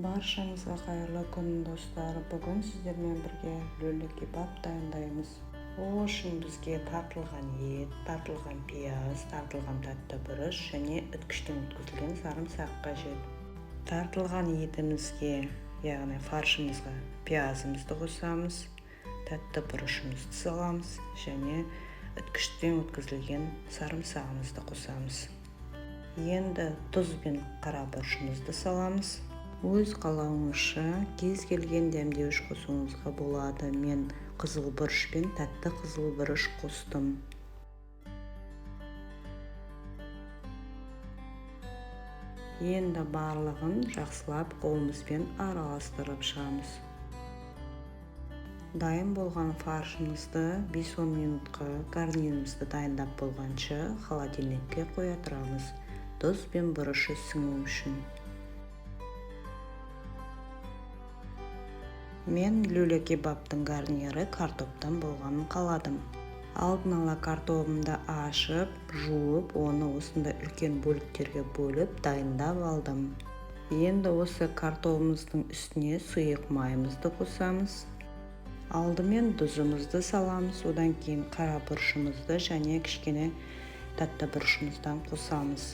Баршаңызға қайырлы күн, достар! Бүгін сіздермен бірге люля-кебаб дайындаймыз. Ол үшін бізге тартылған ет, тартылған пияз, тартылған тәтті бұрыш және үткіштен өткізілген сарымсақ қажет. Тартылған етімізге, яғни фаршымызға, пиязымызды қосамыз, тәтті бұрышымызды саламыз және үткіштен өткізілген сарымсағымызды қосамыз. Енді тұз бен қара бұрышымызды саламыз. Өз қалауыңызша кез келген дәмдеуіш қосуыңызға болады. Мен қызыл бұрыш пен тәтті қызыл бұрыш қостым. Енді барлығын жақсылап қолымызбен араластырып шығамыз. Дайын болған фаршымызды 5-10 минутқа, гарнирімізді дайындап болғанша, холодильникке қоя тұрамыз, тұз бен бұрышы сіңу үшін. Мен люля-кебабтың гарнирі картоптан болғанын қаладым. Алдын ала картобымды ашып, жуып, оны осындай үлкен бөліктерге бөліп дайындап алдым. Енді осы картобымыздың үстіне сұйық майымызды қосамыз. Алдымен тұзымызды саламыз, одан кейін қара бұрышымызды және кішкене тәтті бұрышымыздан қосамыз.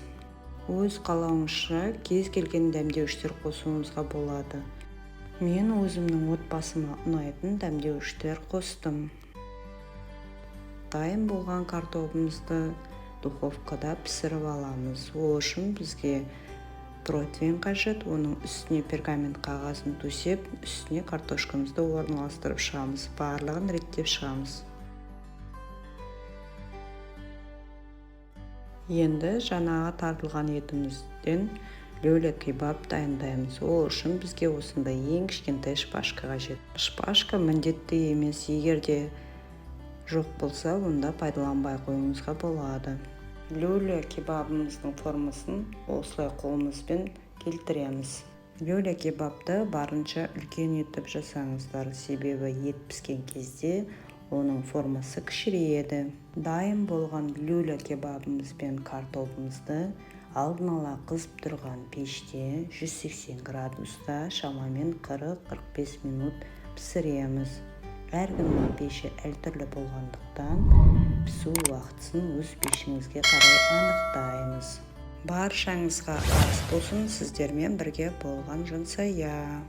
Өз қалауыңызша кез келген дәмдеуіштер қосуыңызға болады. Мен өзімнің отбасыма ұнайтын дәмдеуіштер қостым. Дайын болған картобымызды духовкада пісіріп аламыз. Ол үшін бізге противень қажет. Оның үстіне пергамент қағазын төсеп, үстіне картошкамызды орналастырып шығамыз, барлығын реттеп шығамыз. Енді жаңағы тартылған етімізден люля-кебаб дайындаймыз. Ол үшін бізге осындай ең кішкентай шпажка қажет. Шпажка міндетті емес, егер де жоқ болса, онда пайдаланбай қоюыңызға болады. Люля-кебабымыздың формасын осылай қолымызбен келтіреміз. Люля-кебабты барынша үлкен етіп жасаңыздар, себебі ет піскен кезде оның формасы кішірейеді. Дайын болған люля-кебабымыз бен картобымызды алдын ала қызып тұрған пеште 180 градуста шамамен 40-45 минут пісіреміз. Әркімнің пеші әртүрлі болғандықтан, пісу уақытысын өз пешіңізге қарай анықтаймыз. Баршаңызға ас болсын! Сіздермен бірге болған Жансая.